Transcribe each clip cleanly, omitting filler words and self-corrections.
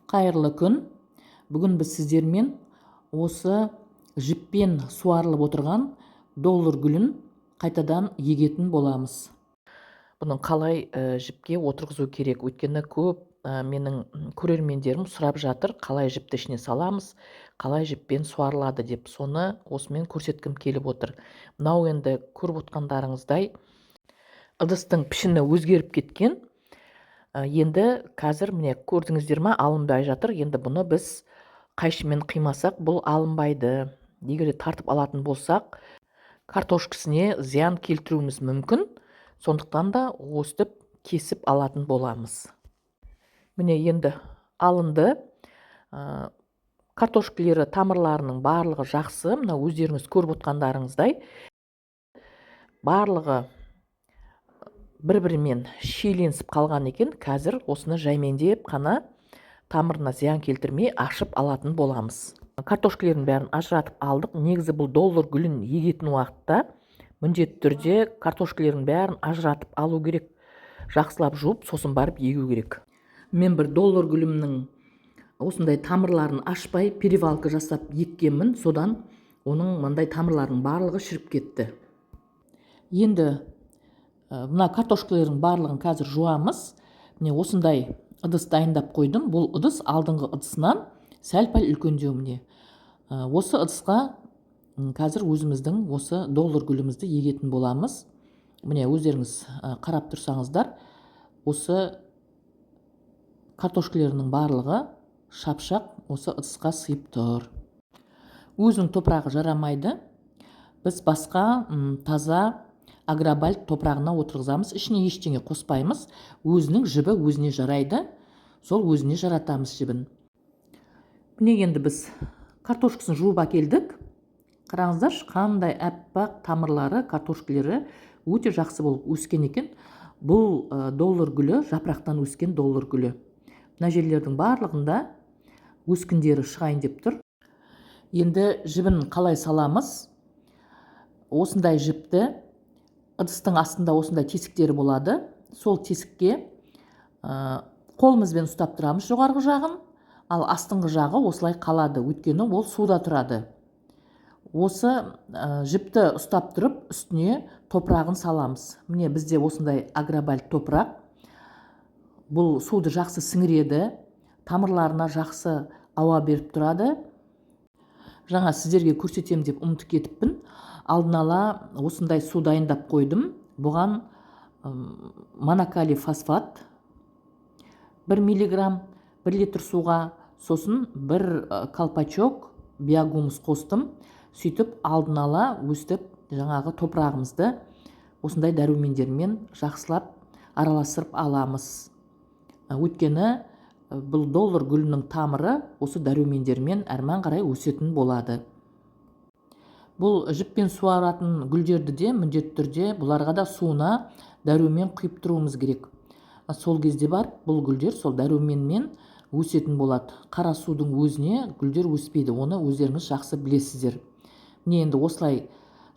Қайырлы күн! Бүгін біз сіздермен осы жіппен суарылып отырған доллар гүлін қайтадан егетін боламыз. Бұның қалай жіпке отырғызу керек? Өйткені көп менің көрермендерім сұрап жатыр, қалай жіпті ішіне саламыз, қалай жіппен суарылады деп. Соны осымен көрсеткім келіп отыр. Мынау енді көріп отқандарыңыздай, ыдыстың пішіні өзгеріп кеткен. Енді қазір, міне, көрдіңіздер ма, алынбай жатыр. Енді бұны біз қайшымен қимасақ, бұл алынбайды. Егер де тартып алатын болсақ, картошкасіне зиян келтіруіміз мүмкін. Сондықтан да өстіп кесіп алатын боламыз. Міне, енді алынды. Картошкалері, тамырларының барлығы жақсы. Мына өздеріңіз көріп отқандарыңыздай, барлығы бір бірімен шиеленісіп қалған екен. Қазір осыны жаймендеп қана, тамырына зиян келтірмей, ашып алатын боламыз. Картошкалердің бәрін ажыратып алдық. Негізі бұл доллар гүлін егетін уақытта міндетті түрде картошкалердің бәрін ажыратып алу керек, жақсылап жуып, сосын барып егу керек. Мен бір доллар гүлімнің осындай тамырларын ашпай, перевалка жасап еккенмін. Содан оның мындай тамырларының барлығы шіріп кетті. Енді мына картошкалердің барлығын қазір жуамыз. Міне, осындай ыдыс дайындап қойдым. Бұл ыдыс алдыңғы ыдысынан сәл пәл үлкендеу. Міне, осы ыдысқа қазір өзіміздің осы доллар гүлімізді егетін боламыз. Міне, өздеріңіз қарап тұрсаңыздар, осы картошкалерінің барлығы шапшақ осы ыдысқа сыйып тұр. Өзінің топырағы жарамайды. Біз басқа таза Агробальт топырағына отырғызамыз, ішіне ештеңе қоспаймыз. Өзінің жібі өзіне жарайды, сол өзіне жаратамыз жібін. Міне, енді біз картошкасын жуып әкелдік. Қараңыздаршы, қандай аппақ тамырлары, картошкалері өте жақсы болып өскен екен. Бұл доллар гүлі жапырақтан өскен доллар гүлі. Мына жерлердің барлығында өскіндері шығайын деп тұр. Енді жібін қалай саламыз? Осындай жіпті, ыдыстың астында осындай тесіктері болады. Сол тесікке қолымызбен ұстап тұрамыз жоғарғы жағын, ал астыңғы жағы осылай қалады, өйткені ол суда тұрады. Осы жіпті ұстап тұрып, үстіне топырағын саламыз. Міне, бізде осындай Агробальт топырақ. Бұл суды жақсы сіңіреді, тамырларына жақсы ауа беріп тұрады. Жаңа сіздерге көрсетемін деп ұмытып кетіппін. Алдын ала осындай су дайындап қойдым. Бұған монокалий фосфат 1 миллиграмм 1 литр суға, сосын бір колпачок биогумус қостым. Сөйтіп, алдын ала өстіп жаңағы топырағымызды осындай дәрумендермен жақсылап араластырып аламыз. Өйткені бұл доллар гүлінің тамыры осы дәрумендермен әрман қарай өсетін болады. Бұл жіппен суаратын гүлдерді де міндетті түрде бұларға да суына дәрумен құйып тұруымыз керек. Сол кезде барып бұл гүлдер сол дәруменмен өсетін болады. Қара судың өзіне гүлдер өспейді, оны өздеріңіз жақсы білесіздер. Міне, енді осылай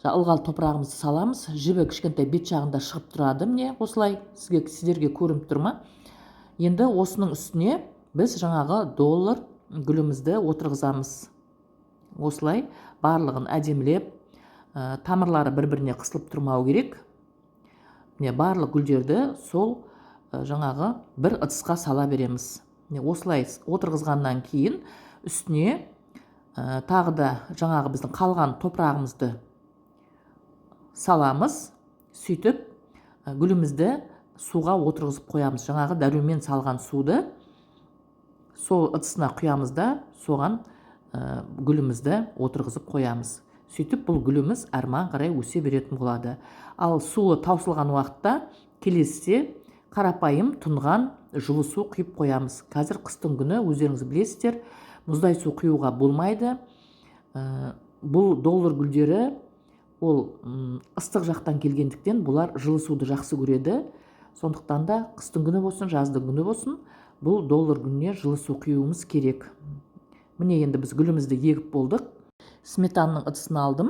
ылғал топырағымызды саламыз. Жібі кішкентай бет жағында шығып тұрады. Міне, осылай сіздерге көрініп тұр ма? Енді осының үстіне біз жаңағы доллар гүлімізді отырғызамыз. Осылай барлығын әдемілеп, тамырлары бір біріне қысылып тұрмау керек. Міне, барлық гүлдерді сол жаңағы бір ыдысқа сала береміз. Міне, осылай отырғызғаннан кейін үстіне тағы да жаңағы біздің қалған топырағымызды саламыз. Сөйтіп, гүлімізді суға отырғызып қоямыз. Жаңағы дәрумен салған суды сол ыдысына құямыз да, соған гүлімізді отырғызып қоямыз. Сөйтіп, бұл гүліміз әрман қарай өсе беретін болады. Ал суы таусылған уақытта келесіде қарапайым тұнған жылы су құйып қоямыз. Қазір қыстың күні, өздеріңіз білесіздер, мұздай су құюға болмайды. Бұл доллар гүлдері ол ыстық жақтан келгендіктен, бұлар жылы суды жақсы көреді. Сондықтан да қыстың күні болсын, жаздың күні болсын, бұл доллар гүліне жылы су құюымыз керек. Міне, енді біз гүлімізді егіп болдық. Сметананың ыдысын алдым.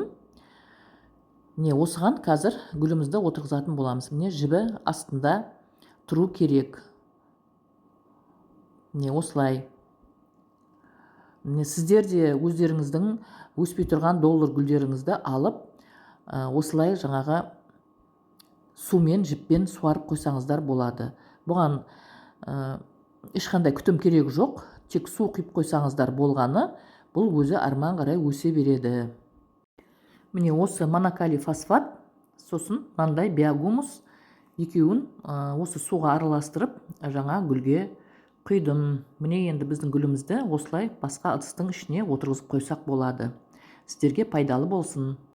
Міне, осыған қазір гүлімізді отырғызатын боламыз. Міне, жібі астында тұру керек. Міне, осылай. Сіздер де өздеріңіздің өспей тұрған доллар гүлдеріңізді алып, осылай жаңағы сумен, жіппен суарып қойсаңыздар болады. Бұған ешқандай күтім керек жоқ, тек су құйып қойсаңыздар болғаны, бұл өзі арман қарай өсе береді. Міне, осы монокалий фосфат, сосын мынандай биогумус, екеуін осы суға араластырып, жаңа гүлге құйдым. Міне, енді біздің гүлімізді осылай басқа ыдыстың ішіне отырғызып қойсақ болады. Сіздерге пайдалы болсын.